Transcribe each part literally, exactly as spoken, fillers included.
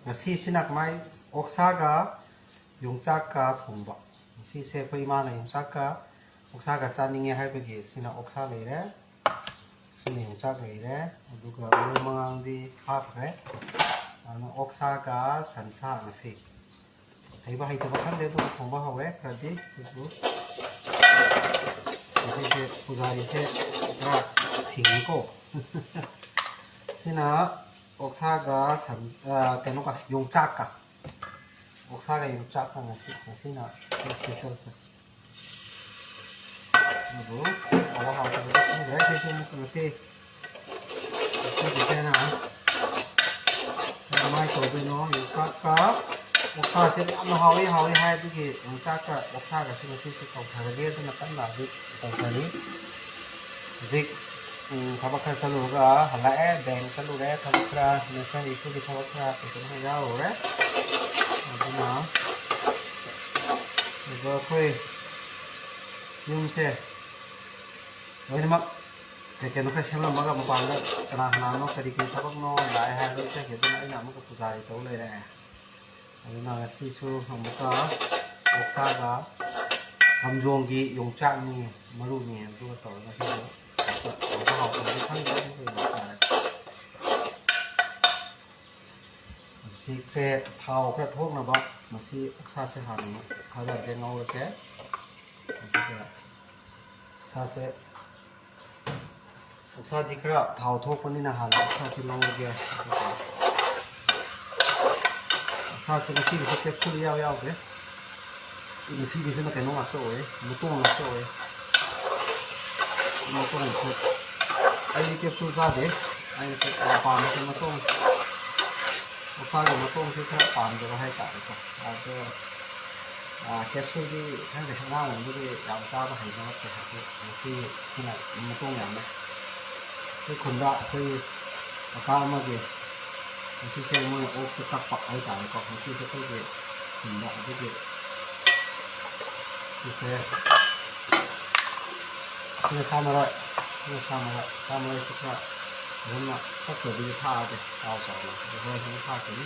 ꯉꯁꯤꯁꯤꯅ ꯀꯃꯥꯏ, ꯑꯣꯛꯁꯥꯒ ꯌꯣꯡꯆꯥꯛꯀ ꯊꯣꯡꯕ꯫ ꯉꯁꯤꯁꯦ ꯑꯩꯈꯣꯏ ꯏꯃꯥꯅ ꯌꯣꯡꯆꯥꯛꯀ ꯑꯣꯛꯁꯥꯒ ꯆꯥꯅꯤꯡꯉꯦ ꯍꯥꯏꯕꯒꯤ ꯁꯤꯅ ꯑꯣꯛꯁꯥ ꯂꯩꯔꯦ꯫ ꯁꯤꯅ ꯌꯣꯡꯆꯥꯛ ꯂꯩꯔꯦ꯫ ꯑꯗꯨꯒ ꯃꯔꯨ ꯃꯔꯥꯡꯗꯤ ꯍꯥꯞꯈ꯭ꯔꯦ꯫ ꯑꯗꯨꯅ ꯑꯣꯛꯁꯥꯒ ꯁꯟꯁꯥ ꯉꯁꯤ꯫ ꯍꯩꯕ ꯍꯩꯇꯕ ꯈꯪꯗꯦ, ꯑꯗꯨꯕꯨ ꯊꯣꯡꯕ ꯍꯧꯔꯦ ꯈꯔꯗꯤ꯫ ꯑꯗꯨꯕꯨ ꯉꯁꯤꯁꯦ ꯄꯨꯖꯥꯔꯤꯁꯦ ꯈꯔ ꯐꯤꯡꯉꯤꯀꯣ꯫ ꯁꯤꯅ ꯑꯣꯛꯁꯥꯒ ꯁꯟ-, ꯑ, ꯀꯩꯅꯣꯒ, ꯌꯣꯡꯆꯥꯛꯀ꯫ ꯑꯣꯛꯁꯥꯒ ꯌꯣꯡꯆꯥꯛꯀ ꯉꯁꯤ, ꯉꯁꯤꯅ specialꯁꯦ꯫ ꯑꯗꯨꯕꯨ ꯍꯥꯎꯕ ꯍꯥꯎꯇꯕꯗꯤ ꯈꯪꯗ꯭ꯔꯦ꯫ ꯁꯤꯁꯨ ꯑꯃꯨꯛ ꯉꯁꯤ, ꯉꯁꯤꯒꯤꯁꯤꯅ ꯀꯃꯥꯏꯅ ꯇꯧꯗꯣꯏꯅꯣ? ꯌꯣꯡꯆꯥꯛꯀ ꯑꯣꯛꯁꯥꯁꯦ ꯌꯥꯝꯅ ꯍꯥꯎꯏ, ꯍꯥꯎꯏ ꯍꯥꯏ꯫ ꯑꯗꯨꯒꯤ ꯌꯣꯡꯆꯥꯛꯀ ꯑꯣꯛꯁꯥꯒꯁꯦ ꯉꯁꯤꯁꯨ ꯇꯧꯊꯔꯒꯦ꯫ ꯑꯗꯨꯅ ꯀꯟꯅ ꯍꯧꯖꯤꯛ ꯇꯧꯊꯔꯤ꯫ ꯍꯧꯖꯤꯛ, ꯎꯝ, ꯊꯕꯛ ꯈꯔ ꯆꯠꯂꯨꯔꯒ ꯍꯜꯂꯛꯑꯦ꯫ ꯕꯦꯡ ꯆꯠꯂꯨꯔꯦ, ꯊꯕꯛ ꯈꯔ, national issueꯒꯤ ꯊꯕꯛ ꯈꯔ, ꯀꯩ ꯀꯩꯅꯣ ꯈꯔ ꯌꯥꯎꯔꯨꯔꯦ꯫ ꯑꯗꯨꯅ ꯑꯗꯣ ꯑꯩꯈꯣꯏ ꯌꯨꯝꯁꯦ ꯂꯣꯏꯅꯃꯛ ꯀꯩ ꯀꯩꯅꯣ ꯈꯔ ꯁꯦꯝꯂꯝꯃꯒ ꯃꯄꯥꯟꯗ ꯀꯅꯥ ꯀꯅꯥꯅꯣ ꯀꯔꯤ ꯀꯔꯤ ꯊꯕꯛꯅꯣ ꯂꯥꯛꯑꯦ ꯍꯥꯏꯕꯗꯨ ꯆꯠꯈꯤ꯫ ꯑꯗꯨꯅ ꯑꯩꯅ ꯑꯃꯨꯛꯀ ꯄꯨꯖꯥꯔꯤ ꯇꯧ ꯂꯩꯔꯦ꯫ ꯑꯗꯨꯅ ꯉꯁꯤꯁꯨ ꯑꯃꯨꯛꯀ ꯑꯣꯛꯁꯥꯒ ꯀꯝꯖꯣꯡꯒꯤ ꯌꯣꯡꯆꯥꯛꯅꯤ, ꯃꯔꯨꯅꯤ, ꯑꯗꯨꯒ ꯇꯧꯔꯒ ꯉꯁꯤꯁꯨ ꯑꯃꯨꯛꯀ ꯍꯥꯎꯕ ꯍꯥꯎꯇꯕꯗꯤ ꯈꯪꯗ꯭ꯔꯦ, ꯑꯃꯨꯛꯀ ꯌꯦꯡꯕ ꯇꯥꯔꯦ꯫ ꯍꯧꯖꯤꯛꯁꯦ ꯊꯥꯎ ꯈꯔ ꯊꯣꯛꯅꯕ ꯃꯁꯤ ꯑꯣꯛꯁꯥꯁꯦ ꯍꯥꯟꯅ ꯊꯥꯗꯔꯒꯦ, ꯉꯧꯔꯒꯦ꯫ ꯑꯗꯨꯒ ꯁꯥꯁꯦ, ꯑꯣꯛꯁꯥꯗꯤ ꯈꯔ ꯊꯥꯎ ꯊꯣꯛꯄꯅꯤꯅ ꯍꯥꯟꯅ ꯑꯣꯛꯁꯥꯁꯦ ꯉꯧꯔꯒꯦ꯫ ꯑꯗꯨꯒ ꯁꯥꯁꯦ ꯉꯁꯤꯒꯤꯁꯦ capsule ꯏꯌꯥꯎ ꯌꯥꯎꯗ꯭ꯔꯦ꯫ ꯉꯁꯤꯒꯤꯁꯤꯅ ꯀꯩꯅꯣ ꯉꯥꯛꯇ ꯑꯣꯏꯌꯦ, ꯃꯇꯣꯡ ꯉꯥꯛꯇ ꯑꯣꯏꯌꯦ꯫ ꯃꯇꯣꯡꯁꯦ ꯑꯩ capsule ꯆꯥꯗꯦ꯫ ꯑꯩꯅ ꯄꯥꯝꯕꯁꯦ ꯃꯇꯣꯡ, ꯑꯣꯛꯁꯥꯒꯤ ꯃꯇꯣꯡꯁꯦ ꯈꯔ ꯄꯥꯝꯖꯕ ꯍꯥꯏꯇꯥꯔꯦꯀꯣ꯫ ꯑꯗꯣ, ꯑꯥ, capsuleꯗꯤ ꯈꯪꯗꯦ, ꯑꯉꯥꯡ ꯑꯣꯏꯕꯗꯒꯤ ꯌꯥꯝ ꯆꯥꯕ ꯍꯩꯅꯔꯛꯇꯦ꯫ ꯑꯗꯨ ꯉꯁꯤ ꯁꯤꯅ ꯃꯇꯣꯡ ꯌꯥꯝꯃꯦ꯫ ꯑꯩꯈꯣꯏ ꯈꯨꯟꯗ ꯑꯩꯈꯣꯏ ꯀꯀꯥ ꯑꯃꯒꯤ ꯉꯁꯤꯁꯦ ꯃꯣꯏꯅ ꯑꯣꯛꯁꯦ ꯀꯛꯄ ꯍꯥꯏꯇꯥꯔꯦꯀꯣ꯫ ꯉꯁꯤꯁꯦ ꯑꯩꯈꯣꯏꯒꯤ ꯈꯨꯟꯗ, ꯑꯗꯨꯒꯤ ꯁꯤꯁꯦ, ꯁꯤꯅ ꯁꯥ ꯃꯔꯣꯏ, ꯁꯤꯅ ꯁꯥ ꯃꯔꯣꯏ, ꯁꯥ ꯃꯔꯣꯏꯁꯤ ꯈꯔ ꯐꯖꯅ ꯇꯛꯇꯕꯤꯗ ꯊꯥꯛꯑꯒꯦ꯫ ꯊꯥꯎ ꯁꯥꯍꯜꯂꯒ ꯍꯣꯔꯦꯟ ꯑꯃꯨꯛ ꯊꯥꯛꯀꯅꯤ꯫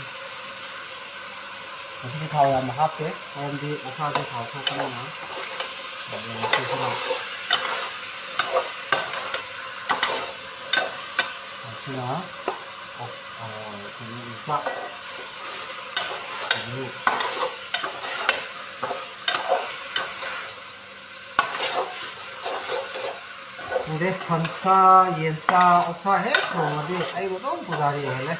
ꯉꯁꯤꯗꯤ ꯊꯥꯎ ꯌꯥꯝꯅ ꯍꯥꯞꯇꯦ, ꯃꯔꯝꯗꯤ ꯑꯣꯛꯁꯥꯁꯦ ꯊꯥꯎ ꯊꯣꯛꯄꯅꯤꯅ꯫ ꯑꯗꯨꯅ ꯉꯁꯤꯁꯤꯅ, ꯉꯁꯤꯅ ꯑꯣꯛ-, ꯑ, ꯀꯩꯅꯣ, ꯌꯣꯡꯆꯥꯛ꯫ ꯑꯗꯨ ꯈꯪꯗꯦ, ꯁꯟꯁꯥ, ꯌꯦꯟꯁꯥ, ꯑꯣꯛꯁꯥ ꯍꯦꯛ ꯊꯣꯡꯉꯗꯤ ꯑꯩꯕꯨ ꯑꯗꯨꯝ ꯄꯨꯖꯥꯔꯤ ꯑꯣꯏꯍꯜꯂꯦ꯫